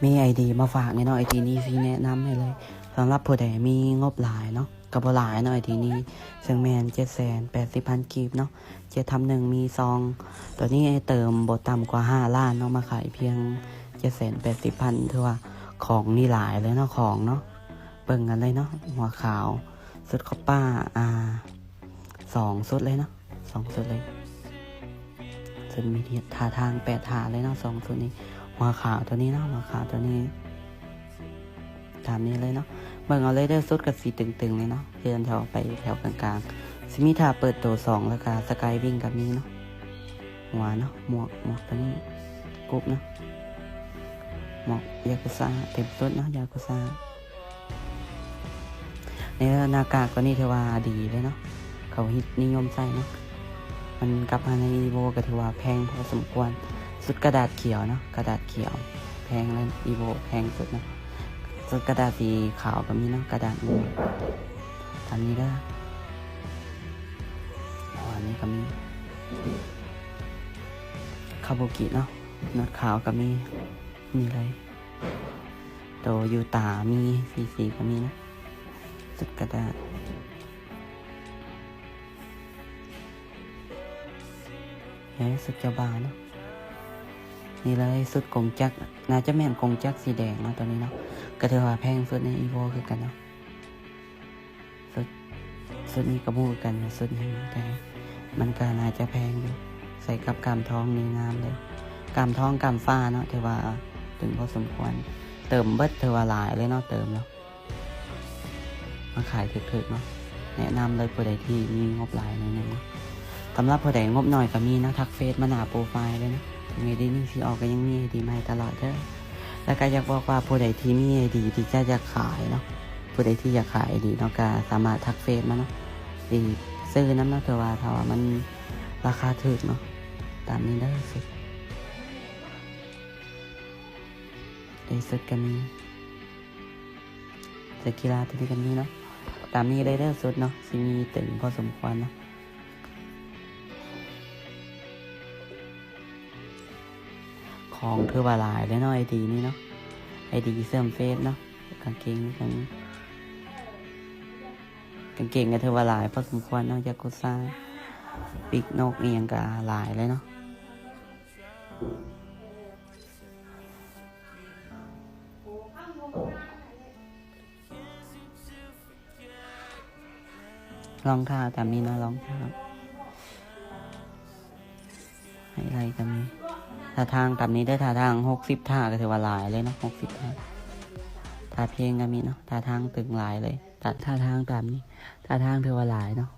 ມີໄອດີມາຝາກແດ່ເນາະ ໄອດີນີ້ຊິແນະນຳໃຫ້ເລີຍ. ສຳລັບຜູ້ໃດມີງົບຫຼາຍເນາະ ກໍບໍ່ຫຼາຍເນາະ ໄອດີນີ້ ເຊິ່ງແມ່ນເຈັດແສນແປດສິບພັນກີບເນາະ. ເຈັດທັບໜຶ່ງ ມີຊອງ ໂຕນີ້ເຕີມບໍ່ຕ່ຳກວ່າຫ້າລ້ານເນາະ ມາຂາຍພຽງເຈັດແສນແປດສິບພັນ ຖືວ່າຂອງນີ້ຫຼາຍເລີຍເນາະ ຂອງເນາະ. ເບິ່ງກັນເລີຍເນາະ ຫົວຂາວ ຊຸດຄອບປ້າ ອ່າ ສອງຊຸດເລີຍເນາະ ສອງຊຸດເລີຍ. ຊຸດມີທ່າທາງແປດທ່າເລີຍເນາະ ສອງຊຸດນີ້. ຫົວຂາວໂຕນີ້ເນາະ ຫົວຂາວໂຕນີ້ ຕາມນີ້ເລີຍເນາະ. ເບິ່ງເອົາເລີຍເດີ ຊຸດກໍຊິຕຶງໆເລີຍເນາະ ເລື່ອນແຖວໄປແຖວກາງໆ ຊິມີທ່າເປີດໂຕສອງ ແລ້ວກໍສະກາຍວິ້ງກໍມີເນາະ. ຫົວເນາະ ໝວກ ໝວກໂຕນີ້ ກຸບເນາະ ໝວກຢາກູຊາ ເຕັມຊຸດເນາະ ຢາກູຊາ. ໃນໜ້າກາກໂຕນີ້ຖືວ່າດີເລີຍເນາະ ເຂົາຮິດນິຍົມໃຊ້ເນາະ. ມັນກັບມາໃນອີໂວກໍຖືວ່າແພງພໍສົມຄວນ. ຊຸດກະດາດຂຽວເນາະ ກະດາດຂຽວ ແພງແລ້ວ ອີໂວແພງສຸດເນາະ. ຊຸດກະດາດສີຂາວກໍມີເນາະ ກະດາດນີ້ ຕາມນີ້ເດີ. ອັນນີ້ກໍມີຄາບູກິເນາະ ໜວດຂາວກໍມີ ນີ້ເລີຍ. ໂຕຢູຕາມີ ສີ ສີກໍມີນະ ຊຸດກະດາດ ແລະ ຊຸດເຈົ້າບ່າວເນາະ. ນີ້ເລີຍ ຊຸດກົງຈັກ ໜ້າຈະແມ່ນກົງຈັກສີແດງເນາະ ໂຕນີ້ເນາະ. ກໍຖືວ່າແພງສຸດໃນອີໂວຄືກັນເນາະ. ຊຸດ ຊຸດນີ້ກໍບໍ່ຮູ້ຄືກັນວ່າຊຸດຫຍັງ ແຕ່ມັນກໍໜ້າຈະແພງຢູ່. ໃສ່ກັບກ້າມທອງນີ້ງາມເລີຍ ກ້າມທອງກ້າມຟ້າເນາະ ຖືວ່າຕຶງພໍສົມຄວນ. ເຕີມເບິດ ຖືວ່າຫຼາຍເລີຍເນາະ ເຕີມແລ້ວມາຂາຍຖືກໆເນາະ. ແນະນຳເລີຍ ຜູ້ໃດທີ່ມີງົບຫຼາຍໜ້ອຍໜຶ່ງເນາະ. ສຳລັບຜູ້ໃດງົບໜ້ອຍກໍມີເນາະ ທັກເຟສມາໜ້າໂປຣໄຟເລີຍເນາະ. ເມດີນີ້ຊິອອກ ກໍຍັງມີໄອດີໃໝ່ຕະຫຼອດເດີ. ແລ້ວກໍຢາກບອກວ່າ ຜູ້ໃດທີ່ມີໄອດີທີ່ຈະຢາກຂາຍເນາະ ຜູ້ໃດທີ່ຢາກຂາຍໄອດີເນາະ ກໍສາມາດທັກເຟສມາເນາະ ຊິຊື້ນຳເນາະ ຖືວ່າຖ້າວ່າມັນລາຄາຖືກເນາະ. ຕາມນີ້ເດີ ຊຸດ ເອ ຊຸດກໍມີ ເສື້ອກິລາໂຕນີ້ກໍມີເນາະ. ຕາມນີ້ເລີຍເດີ ຊຸດເນາະ ຊິມີຕຶງພໍສົມຄວນເນາະ. ຂອງຖືວ່າຫຼາຍເລີຍເນາະ ໄອດີນີ້ເນາະ ໄອດີເຊື່ອມເຟສເນາະ. ກາງເກງນີ້ກໍມີ ກາງເກງກໍຖືວ່າຫຼາຍພໍສົມຄວນເນາະ ຢາກູຊາ ປີກນົກອີ່ຫຍັງກໍຫຼາຍເລີຍເນາະ. ລອງເທົ້າຕາມນີ້ເນາະ ລອງເທົ້າ ໄຮໄລກໍມີ. ທ່າທາງຕາມນີ້ເດີ ທ່າທາງຫົກສິບທ່າ ກໍຖືວ່າຫຼາຍເລີຍເນາະ ຫົກສິບທ່າ. ທ່າເພງກໍມີເນາະ ທ່າທາງຕຶງຫຼາຍເລີຍ. ທ່າ ທ່າທາງຕາມນີ້ ທ່າທາງຖືວ່າຫຼາຍເນາະ.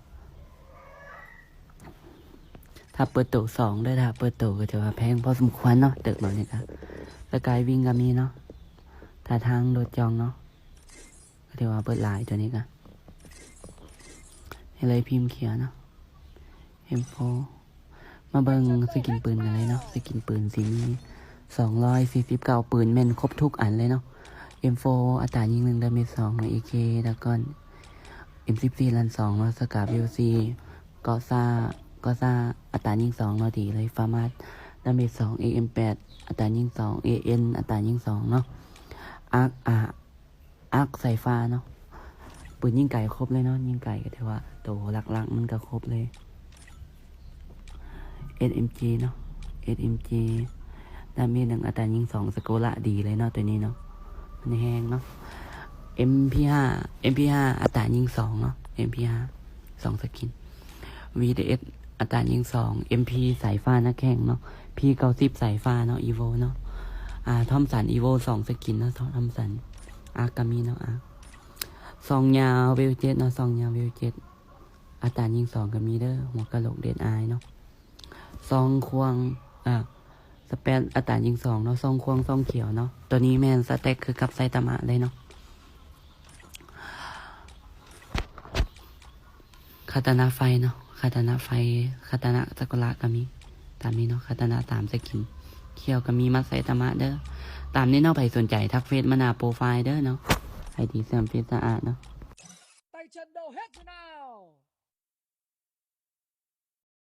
ຖ້າເປີດໂຕສອງເດີ ຖ້າເປີດໂຕກໍຖືວ່າແພງພໍສົມຄວນເນາະ ເຕີບແບບນີ້ກະ. ສະກາຍວິ້ງກໍມີເນາະ ທ່າທາງໂດດຈ່ອງເນາະ ກໍຖືວ່າເປີດຫຼາຍ. ໂຕນີ້ກະເຮັດເລີຍ ພິມຂຽວເນາະ ເອັມໂຟ. ມາເບິ່ງສະກິນປືນກັນເລີຍເນາະ ສະກິນປືນຊິມີສອງຮ້ອຍສີ່ສິບເກົ້າ ປືນແມ່ນຄົບທຸກອັນເລີຍເນາະ. ເອັມໂຟ ອັດຕາຍິງໜຶ່ງ ດາເມດສອງເນາະ ເອເຄ ດຣາກອນ ເອັມສິບສີ່ ລັນສອງເນາະ ສະກາ ເວວສີ່ ກໍຊາ ກໍຊາ ອັດຕາຍິງສອງເນາະ ດີເລີຍ. ຟາມາດ ດາເມດສອງ ເອເອັມແປດ ອັດຕາຍິງສອງ ເອເອັນ ອັດຕາຍິງສອງເນາະ. ອາກ ອາ ອາກ ສາຍຟ້າເນາະ ປືນຍິງໄກຄົບເລີຍເນາະ ຍິງໄກກໍຖືວ່າໂຕຫຼັກໆມັນກໍຄົບເລີຍ. ເອສເອັມຈີເນາະ ເອສເອັມຈີ ດາເມດໜຶ່ງ ອັດຕາຍິງສອງ ສະໂກລະ ດີເລີຍເນາະ ໂຕນີ້ເນາະ ມັນແຮງເນາະ. ເອັມພີຫ້າ ເອັມພີຫ້າ ອັດຕາຍິງສອງເນາະ ເອັມພີຫ້າ ສອງສະກິນ. ວີດີເອສ ອັດຕາຍິງສອງ ເອັມພີ ສາຍຟ້ານັກແຂ່ງເນາະ ພີເກົ້າສິບ ສາຍຟ້າເນາະ ອີໂວເນາະ. ອາ ທອມສັນ ອີໂວ ສອງສະກິນເນາະ ທອມສັນ. ອາກ ກໍມີເນາະ ອາກ. ຊອງຍາ ເວວເຈັດເນາະ ຊອງຍາ ເວວເຈັດ ອັດຕາຍິງສອງກໍມີເດີ ຫົວກະໂຫຼກ ເດດອາຍເນາະ. ຊອງຄວາງ ອາ ສະແປດ ອັດຕາຍິງສອງເນາະ ຊອງຄວາງ ຊອງຂຽວເນາະ. ໂຕນີ້ແມ່ນສະແຕັກຄືກັບໄຊຕາມະເລີຍເນາະ. ຄາຕານະໄຟເນາະ ຄາຕານະໄຟ ຄາຕານະຊາກຸຣະກໍມີ ຕາມນີ້ເນາະ ຄາຕານະສາມສະກິນ. ຂຽວກໍມີ ມັດໄຊຕາມະເດີ. ຕາມນີ້ເນາະ ໃຜສົນໃຈທັກເຟສມາໜ້າໂປຣໄຟເດີເນາະ ໄອດີເຊື່ອມເຟສສະອາດເນາະ.